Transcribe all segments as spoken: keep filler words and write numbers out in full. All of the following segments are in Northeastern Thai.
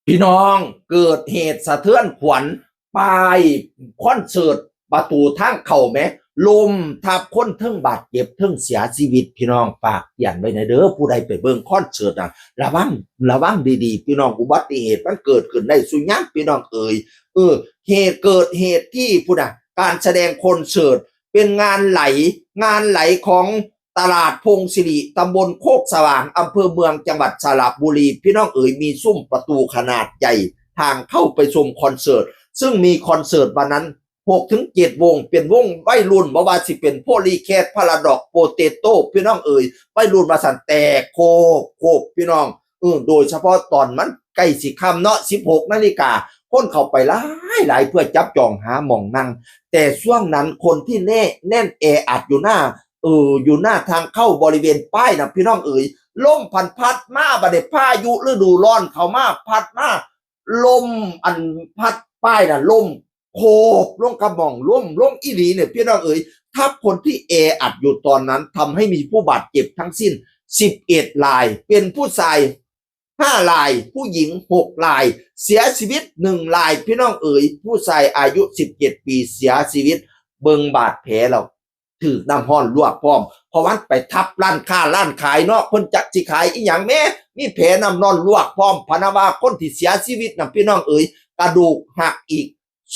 พี่น้อง เกิดเหตุสะเทือนขวัญ ป้ายคอนเสิร์ตประตูทางเข้าแหม ล้มทับคน เทิงบาดเจ็บเทิงเสียชีวิต พี่น้อง ฝากเตือนไว้นะเด้อ ผู้ใดไปเบิ่งคอนเสิร์ตน่ะ ระวัง ระวังดีๆ พี่น้อง อุบัติเหตุมันเกิดขึ้นได้ซุยาม พี่น้องเอ๋ย เออ เหตุเกิดเหตุที่พุ้นน่ะ การแสดงคอนเสิร์ต เป็นงานไหล งานไหลของตลาดพงศิริ ตำบลโคกสว่าง อำเภอเมือง จังหวัดสระบุรี พี่น้องเอ๋ย มีซุ้มประตูขนาดใหญ่ ทางเข้าไปชมคอนเสิร์ต ซึ่งมีคอนเสิร์ตวันนั้น หกถึงเจ็ดวง เป็นวงวัยรุ่น บ่ว่าสิเป็น Polycat Paradox Potato พี่น้องเอ๋ย วัยรุ่นว่าซั่น แตกโคบโคบ พี่น้อง เออ โดยเฉพาะตอนมันใกล้สิค่ำเนาะ สิบหกนาฬิกา คนเข้าไปหลายหลาย เพื่อจับจองหาหม่องนั่ง แต่ช่วงนั้นคนที่แน่ แน่นแออัดอยู่หน้า เออ อยู่หน้าทางเข้าบริเวณป้ายน่ะ พี่น้องเอ๋ย ลมพัดพัดมา บัดนี้พายุฤดูร้อนเข้ามา พัดมา ลมอันพัดป้ายน่ะ ล้มโคบลงกับหม่อง ล้ม ล้มอีหลีเนี่ย พี่น้องเอ๋ย ทับคนที่แออัดอยู่ตอนนั้น ทำให้มีผู้บาดเจ็บทั้งสิ้น สิบเอ็ดราย เป็นผู้ชาย ห้าราย ผู้หญิง หกราย เสียชีวิต หนึ่งราย พี่น้องเอ๋ย ผู้ชายอายุ สิบเจ็ดปี เสียชีวิต เบิ่งบาดแผลแล้ว ถืกน้ำร้อนลวกพร้อม เพราะมันไปทับร้านค้าร้านขายเนาะ เพิ่นจักสิขายอีหยังแหม มีแผลน้ำร้อนลวกพร้อม พะนะว่าคนที่เสียชีวิตน่ะ พี่น้องเอ๋ย กระดูกหักอีก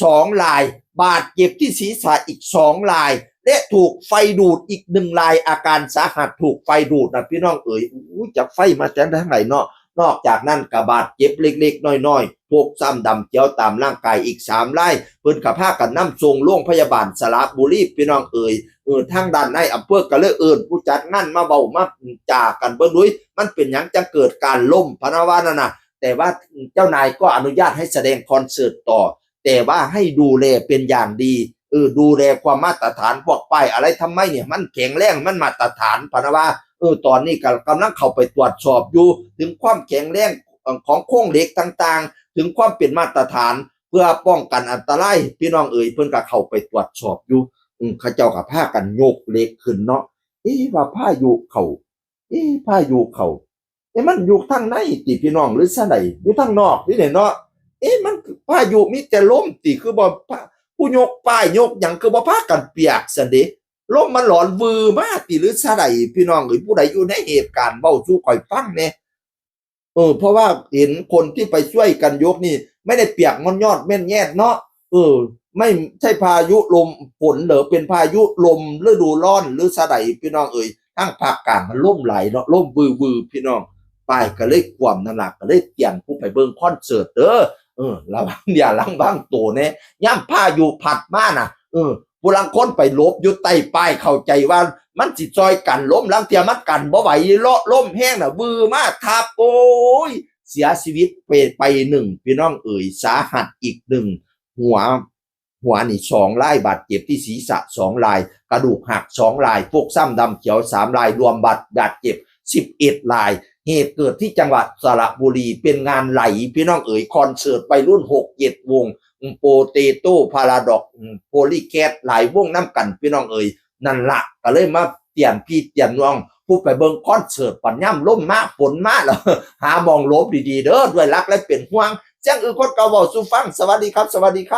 สองราย บาดเจ็บที่ศีรษะอีก สองราย และถูกไฟดูดอีก หนึ่งราย อาการสาหัส ถูกไฟดูดน่ะ พี่น้องเอ๋ย อู้ย จักไฟมาแต่ทางไหนเนาะ นอกจากนั้นก็บาดเจ็บเล็กๆน้อยๆ ฟกช้ำดำเขียวตามร่างกายอีก สามราย เพิ่นก็พากันนำส่งโรงพยาบาลสระบุรี พี่น้องเอ๋ย เออ ทางด้านนายอำเภอก็เลยเอิ้นผู้จัดงานมาเว้ามาจากันเบิ่ง ดุย มันเป็นหยังจั่งเกิดการล้ม พะนะว่านั่นน่ะ แต่ว่าเจ้านายก็อนุญาตให้แสดงคอนเสิร์ตต่อ แต่ว่าให้ดูแลเป็นอย่างดี เออ ดูแลความมาตรฐาน พวกป้ายอะไรทำไมเนี่ย มันแข็งแรง มันมาตรฐาน พะนะว่า เออ ตอนนี้ก็กำลังเข้าไปตรวจสอบอยู่ ถึงความแข็งแรง เอ่อ ของโครงเหล็กต่างๆ ถึงความเป็นมาตรฐาน เพื่อป้องกันอันตราย พี่น้องเอ๋ย เพิ่นก็เข้าไปตรวจสอบอยู่ อืม เขาเจ้าก็พากันยกเหล็กขึ้นเนาะ เอ๊ะ ว่าพายุเข้า เอ๊ะ พายุเข้า เอ๊ะ มันอยู่ทางในติพี่น้อง หรือซะใด อยู่ทางนอกนี่แหละเนาะ เอ๊ะ มันพายุมีแต่ลมติ คือบ่พา ผู้ยกป้ายยกหยังคือบ่พากันเปียกซั้นเดะ ลมมันหลอนวือมาติ หรือซะใด พี่น้องเอ๋ย ผู้ใดอยู่ในเหตุการณ์เว้าสู่ข้อยฟังแหน่ เออ เพราะว่าเห็นคนที่ไปช่วยกันยกนี่ ไม่ได้เปียกม้อนยอดแม่นแยดเนาะ เออ ไม่ใช่พายุลมฝนเหรอ เป็นพายุลมฤดูร้อนหรือซะใด พี่น้องเอ๋ย ทางภาคกลางมันลมไหลเนาะ ลมวือๆ พี่น้อง ป้ายก็เลยคว่ำนั่นล่ะ ก็เลยเตือนผู้ไปเบิ่งคอนเสิร์ตเด้อ เออ ระวัง อย่าระวังตัวแหน่ ยามพายุพัดมาน่ะ เออ ผู้ลางคนไปหลบอยู่ใต้ป้าย เข้าใจว่ามันสิซ่อยกันลม ลางเทื่อมันกันบ่ไหว เลาะลมแฮงน่ะ วือมาทับ โอ้ย เสียชีวิตไป ไปหนึ่ง พี่น้องเอ๋ย สาหัสอีกหนึ่ง หัว หัวนี่สองราย บาดเจ็บที่ศีรษะสองราย กระดูกหักสองราย ฟกช้ำดำเขียวสามราย รวมบาด บาดเจ็บสิบเอ็ดราย เหตุเกิดที่จังหวัดสระบุรี เป็นงานไหล พี่น้องเอ๋ย คอนเสิร์ตวัยรุ่นหกเจ็ดวง อืม Potato Paradox อืม Polycat หลายวงนำกัน พี่น้องเอ๋ย นั่นละ ก็เลยมาเตือนพี่เตือนน้อง ผู้ไปเบิ่งคอนเสิร์ต ปัญญามลมมา ฝนมาแล้ว หาหม่องหลบดีๆเด้อ ด้วยรักและเป็นห่วง เสียงอื่นคนเก่าเว้าสู่ฟัง สวัสดีครับ สวัสดีครับ